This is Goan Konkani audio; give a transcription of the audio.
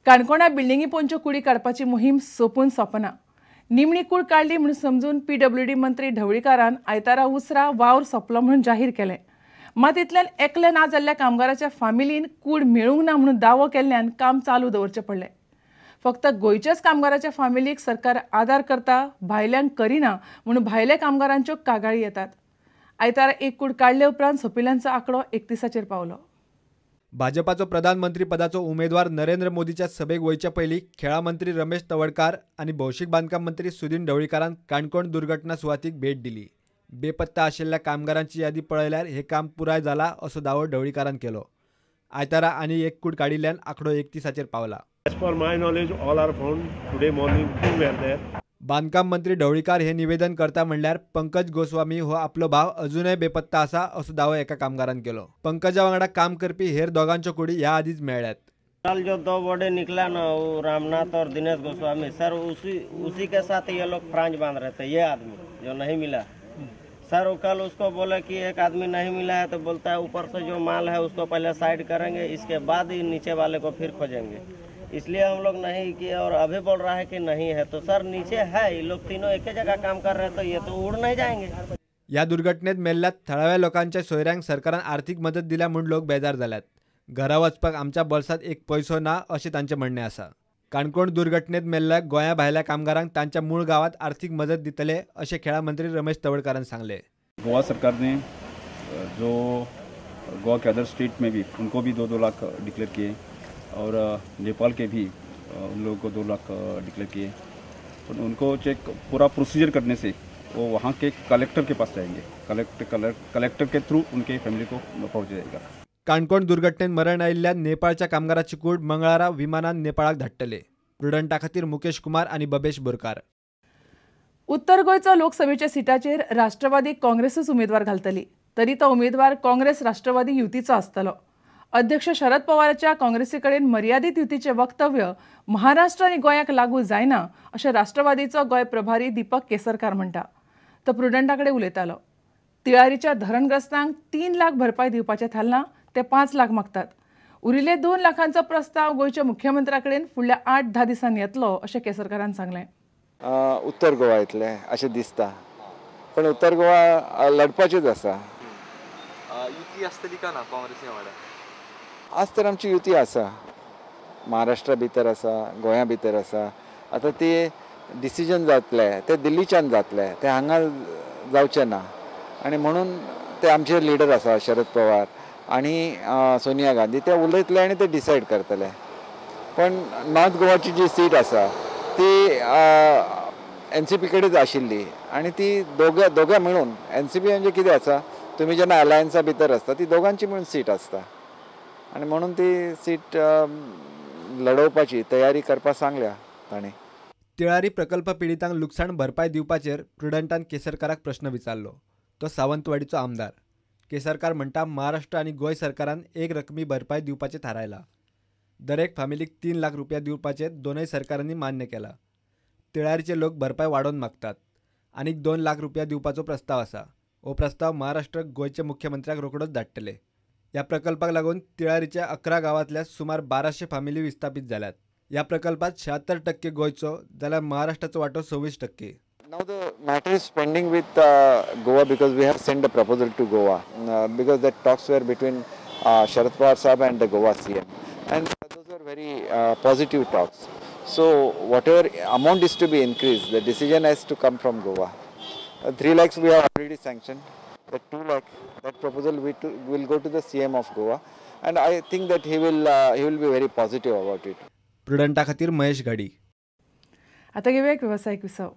काणकोणा बिल्डिंगी पोंच्यो कुडी काडपाची मोहीम सोंपून सोंपना. निमणी कूड काडली म्हणून समजून पीडब्ल्यूडी मंत्री ढवळीकारान आयतारा उसरा वावर सोंपलो म्हणून जाहीर केलें. मात इतल्यान एकले ना जाल्ल्या कामगाराच्या फामिलीन कूड मेळूंक ना म्हणून दावो केल्ल्यान काम चालू दवरचें पडलें. फक्त गोंयच्याच कामगाराच्या फामिलीक सरकार आदार करता, भायल्यांक करिना म्हणून भायल्या कामगारांच्यो कागाळी येतात. आयतारा एक कूड काडले उपरांत सोंपिल्ल्यांचो आंकडो 31चेर पावलो. भाजपाचो प्रधानमंत्री पदाचो उमेदवार नरेंद्र मोदीच्या सभेक वयचे पयलीं खेळां मंत्री रमेश तवडकार आनी भौशीक बांदकाम मंत्री सुदिन ढवळीकारान काणकोण दुर्घटना सुवातीक भेट दिली. बेपत्ता आशिल्ल्या कामगारांची यादी पळयल्यार हे काम पुराय जाला असो दावो ढवळीकारान केलो. आयतारा आनी एक कूड काडिल्ल्यान आंकडो 31चेर पावला. As per my knowledge, all are found. Today morning, two were there. बांदकाम मंत्री ढवळीकार हे निवेदन करता म्हणल्यार पंकज गोस्वामी हो आपलो भाव अजूनय बेपत्ता आसा असो दावो एका कामगारान केलो. पंकजा वांगडा काम करपी हेर दोगांच्यो कुडी ह्या आदीच मेळ्ळ्यात. कल जो दो बॉडी निकला ना, वो रामनाथ और दिनेश गोस्वामी सर, उसी उसी के साथ ये लोग फ्रांज बांध रहे थे. ये आदमी जो नहीं मिला सर, वो कल उसको बोले कि एक आदमी नहीं मिला है, तो बोलता है ऊपर से जो माल है उसको पहले साइड करेंगे, इसके बाद ही नीचे वाले को फिर खोजेंगे, इसलिए हम लोग नहीं किए. और अभी बोल रहा है कि नहीं है, तो सर नीचे है, ये लोग तीनों एक ही जगह काम कर रहे हैं, तो ये तो उड़ नहीं जाएंगे. ह्या दुर्घटनेत मेल्ल्या थळाव्या लोकांच्या सोयऱ्यांक सरकारान आर्थिक मदत दिल्या म्हूण लोक बेजार जाल्यात. घरा वचपाक आमच्या बोल्सांत एक पयसो ना अशें तांचें म्हणणें आसा. काणकोण दुर्घटनेत मेल्ल्या गोंया भायल्या कामगारांक तांच्या मूळ गांवांत आर्थिक मदत दितले अशें खेळां मंत्री रमेश तवडकारान सांगलें. गोवा सरकार ने जो गोवा के अदर स्टेट में भी उनको भी 2-2 लाख डिक्लेयर किए और नेपाल के भी उन लोगों को 2 लाख डिक्लेयर किए. और उनको चेक पूरा प्रोसीजर करने से वो वहाँ के कलेक्टर के पास जाएंगे, कलेक्टर के थ्रू उनके फैमिली को पहुँच जाएगा. काणकोण दुर्घटनेत मरण आयिल्ल्या नेपाळच्या कामगाराची कूड मंगळारा विमानान नेपाळाक धाडटले. प्रुडंटा खातीर मुकेश कुमार आनी बबेश बोरकार. उत्तर गोंयचो लोकसभेच्या सिटाचेर राष्ट्रवादी काँग्रेसूच उमेदवार घालतली, तरी तो उमेदवार काँग्रेस राष्ट्रवादी युतीचो आसतलो. अध्यक्ष शरद पवाराच्या काँग्रेसी कडेन मर्यादीत युतीचें वक्तव्य महाराष्ट्र आनी गोंयाक लागू जायना अशें राष्ट्रवादीचो गोंय प्रभारी दीपक केसरकार म्हणटा. तो प्रुडंटा कडेन उलयतालो. तिळारीच्या धरणग्रस्तांक 3 लाख भरपाय दिवपाचें थारलां, ते 5 लाख मागतात. उरिल्ले 2 लाखांचो प्रस्ताव गोंयच्या मुख्यमंत्र्या कडेन फुडल्या 8-10 दिसांनी येतलो अशें केसरकारान सांगलें. उत्तर गोवा येतलें अशें दिसता, पण उत्तर गोवा लढपाचेच आसा. युती आसतली का ना काँग्रेसी वांगडा? आज तर आमची युती आसा, महाराष्ट्रा भितर आसा, गोंया भितर आसा. आतां ती डिसिजन जातलें तें दिल्लीच्यान जातलें, तें हांगा जावचें ना. आनी म्हणून ते आमचे लिडर आसा शरद पवार आनी सोनिया गांधी, ते उलयतले आनी ते डिसायड करतले. पण नॉर्थ गोवाची जी सीट आसा ती एनसीपी कडेच आशिल्ली आनी ती दोगां मेळून, एनसीपी म्हणजे कितें आसा, तुमी जेन्ना अलायन्सा भितर आसता ती दोगांची मेळून सीट आसता आनी म्हणून ती सीट लढोवपाची तयारी करपाक सांगल्या ताणें. तिळारी प्रकल्प पिडितांक लुकसाण भरपाय दिवपाचेर प्रुडंटान केसरकाराक प्रश्न विचारलो. तो सावंतवाडीचो आमदार. केसरकार म्हणटा महाराष्ट्र आनी गोंय सरकारान एक रकमी भरपाय दिवपाचें थारायलां. दरेक फामिलीक 3 लाख रुपया दिवपाचें दोनय सरकारांनी मान्य केलां. तिळारीचे लोक भरपाय वाडोवन मागतात. आनीक 2 लाख रुपया दिवपाचो प्रस्ताव आसा. हो प्रस्ताव महाराष्ट्र गोंयच्या मुख्यमंत्र्याक रोखडोच धाडटले. ह्या प्रकल्पाक लागून तिळारीच्या 11 गांवांतल्या सुमार 1200 फामिली विस्थापीत जाल्यात. ह्या प्रकल्पात 76% गोंयचो जाल्यार महाराष्ट्राचो वांटो 26%. Now the matter is pending with Goa because we have sent a proposal to Goa because the talks were between Sharad Pawar Sahab and the Goa CM, and those were very positive talks. So whatever amount is to be increased, the decision has to come from Goa. 3 lakhs we have already sanctioned. The 2 lakh, that proposal will go to the CM of Goa, and I think that he will be very positive about it. प्रुडंटा खातीर महेश घाडी. आता घेऊया एक व्यावसायिक विसव.